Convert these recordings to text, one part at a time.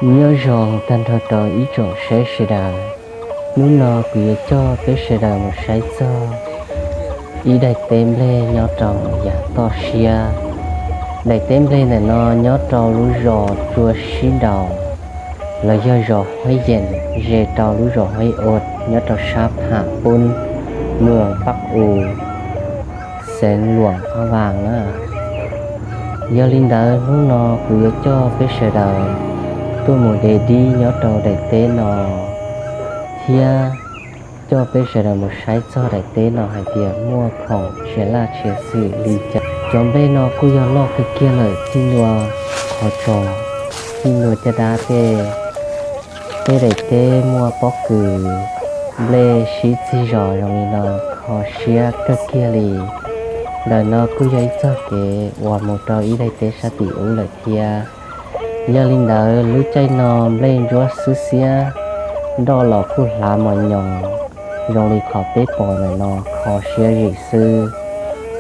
Nyob zoo tag nrho rau ib tsoom saib sawv daws. Hnub no kuv yuav coj peb sawv daws mus saib txog ib daim teb nplej nyob rau yav toj siab. Daim teb nplej ntawm no nyob rau lub zos Tsua Sib Daus, los yog zos Huaib Yees, ze rau lub zos Huaib Ua, nyob rau sab Pham Pub, Muas Paj U, xeev Luam Phaj Vas na. Yog li ntawd hnub no kuv yuav coj peb sawv daws tuaj mus de dib nyob rau daim teb no, thiab coj peb sawv daws mus saib txog daim teb no hais tias muaj khoom tshia laj tshia xwm li cas. Cov nplej no kuj yog loj kawg kiag lawm, txij ntua qhov tsos, txij ntua caj dab tej, tej daim teb muaj pob kws, nplej sib txig zos zoo li no, kho siab kawg kiag li. Ntawm no kuj yog ib txoj kev uas mus rau ib daim teb sab tim ub lawm thiab. Yog li ntawd lub caij no nplej ntsuab xwb xiab, nroj los kuj hlav mos nyoos, zoo li qhov peb pom ntawm no, kho siab zim xwb.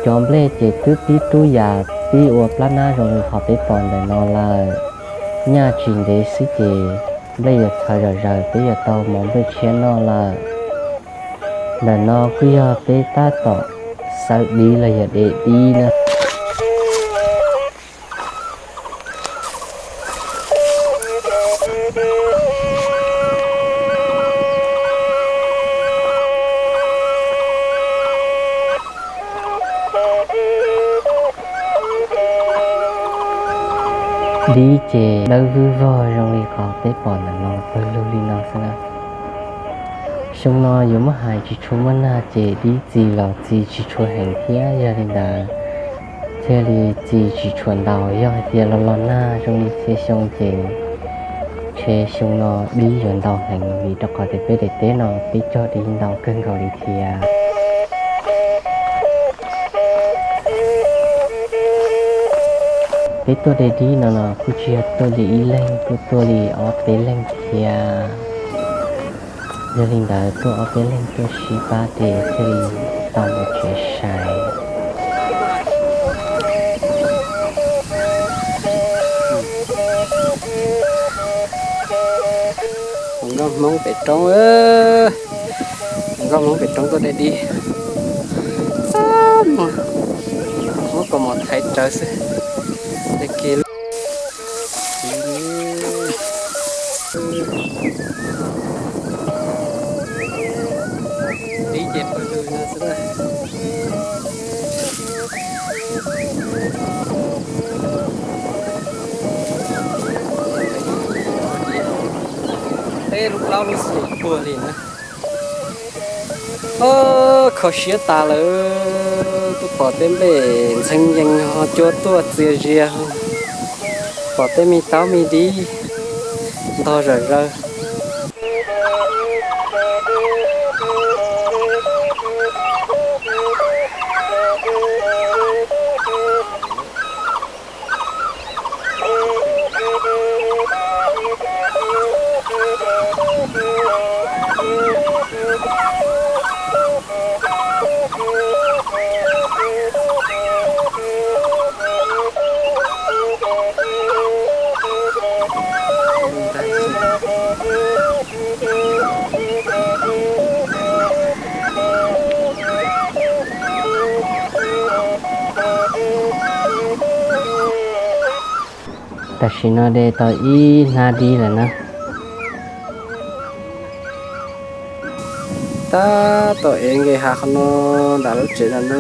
Cov nplej ces twb pib rub yas pib ua plab nab zoo li qhov peb pom ntawm no lawm. Nyaj tsis ntev xwb ces nplej yuav txhawv zom zaws, peb yuav tau mov nplej tshiab noj lawm. Ntawm no kuj yog peb tab tom xawv dib los yog de dib na. Dib ces dawb vwb vog zoo li qhov peb pom ntawm no, pawg lug li no xwb na. Xyoo no yuav muab hais tsis tshua muaj nag ces dib txi los txi tsis tshua heev thiab, yog li ntawd thiaj li txi tsis tshua ntau. Yog hais tias los los nag zoo li txhia xyoo ces ntshe xyoo no dib yuav ntau heev, vim rau qhov tias peb daim teb no peb cog dib ntau kawg nkaus li thiab. Peb tuaj de dib no los kuj tsis yog tuaj de ib leeg, kuj tuaj li ob peb leeg thiab. Yog li ntawd tuaj ob peb leeg tuaj sib pab de thiaj li tau mus tsev sai. Nkauj Hmoob pem roob, nkauj Hmoob pem roob tuaj de dib, muab kaus mom thaiv rawv xwb. Dib ces pawg lug no xwb. Peb lub plaub lub xim puag li na. Kho siab tas lawm, tuaj pom tej nplej ntxhee yees ho cua tuaj txias zias, pom tej me taub me dib ntog zom zaws. Tam sim no de tau ib hnab dib lawm na. Tab tom ev nqes hav qhov no nram lub tsev no na.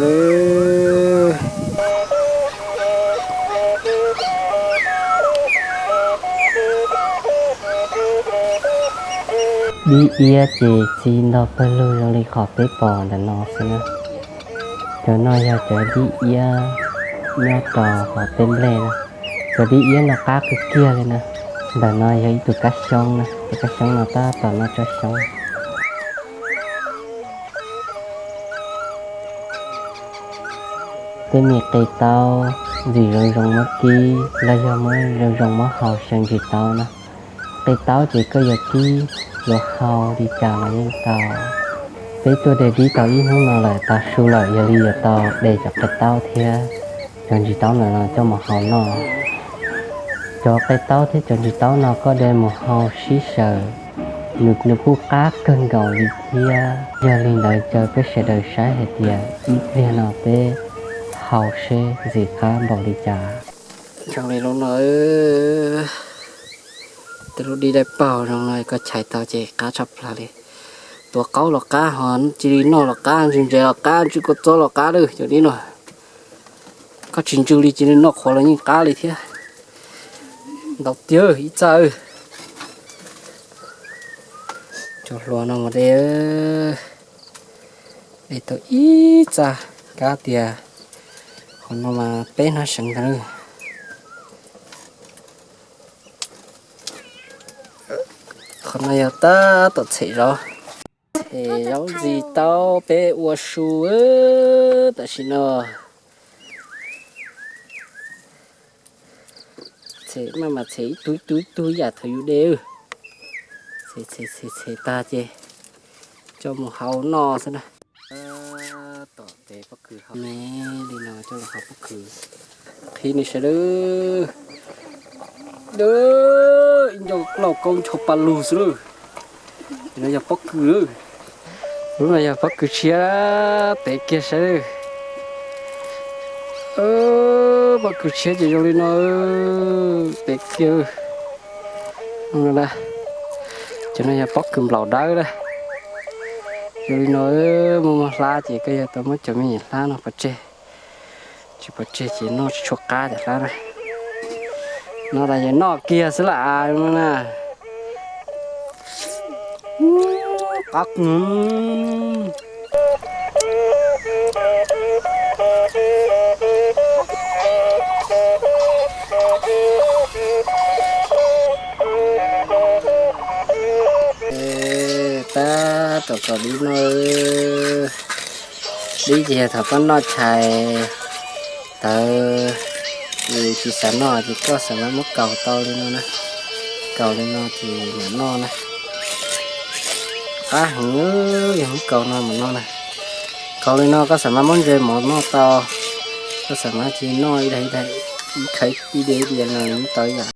Dib iab ces txi ntog pawg lug zoo li qhov peb pom ntawm no xwb na. Cov no yog cov dib iab nyob rau hauv tej nplej na. Cov dib iab no qab kawg kiag li na. Ntawm no yog ib tug kab xyoob na, tus kab xyoob no tab tom noj tsob xyoob. Tej me qe taub ntxim zoo zoo muab kib los yog muab zoo zoo muab hau xyaw ntsis taub na. Qe taub ces koj yuav kib yuav hau li cas los yeej tau. Peb tuaj de dib tau ib hnub no lawm, tau su lawm, yog li yuav tau de cov qe taub thiab cov ntsis taub ntawm no coj mus hau noj. Cov qe taub thiab cov ntsis taub no koj de mus hau sib xyaw, nws nws kuj qab kawg nkaus li thiab. Yog li ntawd caw peb sawv daws saib hais tias ib pliag no peb hau seb ntxim qab npaum li cas. Zoo li lub no, tej lub dib dawb paug zoo no koj chais tau ces qab tshaj plaws li. Tuav qaub los qab, ho cia li noj los qab, ntsws ntses los qab, ntsws kua txob los qab lawm cov dib no. Koj tsis ntsws li cia li noj qhuav los yeej qab li thiab. Ntau tiag ib txaj. Cov hluas no mus de, de tau ib txaj, kab tias qhov no mas peb hnab seev ntag. Qhov no yog tab tom txhem zaub, txhem zaub ntxim tau peb ua su tam sim no. Txhem mas mas txhem ib tug ib tug ib tug ib yam thaum yus de. Txhem txhem txhem tag ces coj mus hau noj xwb na. Tom tes pob kws hau ne, li no coj los hau pob kws. Qhib nej saib lawm. Ib ncauj lauj kaub ncho pa lug xwb lawm. Ces no yog pob kws lawm. Lub no yog pob kws tshiab, pem kiag saib lawm. Pob kws tshiab ces zoo li no, pem kiag. Ces no yog pob kws nplaum dawb na. Zoo li no, muaj muaj hlab ces koj yog tau muab cov me nyuam hlab no pov tseg. Tsis pov tseg ces noj tsis tshua qab cov hlab na. No tas yog noj kiag xwb lam no na. Qab. Tab tom kom dib no. Dib ces yog thaum koj noj tshais tawv, yus tsis xav noj ces koj xav mas muab kaus tau li no na. Kaus li no ces mam noj na. Qab heev, yog muab kaus no mam noj na. Kaus li no koj xav mas muab ntse mov noj tau, koj xav mas cia noj ib daim ib daim, ib khawv ib diav ib diav no noj tau ib yam.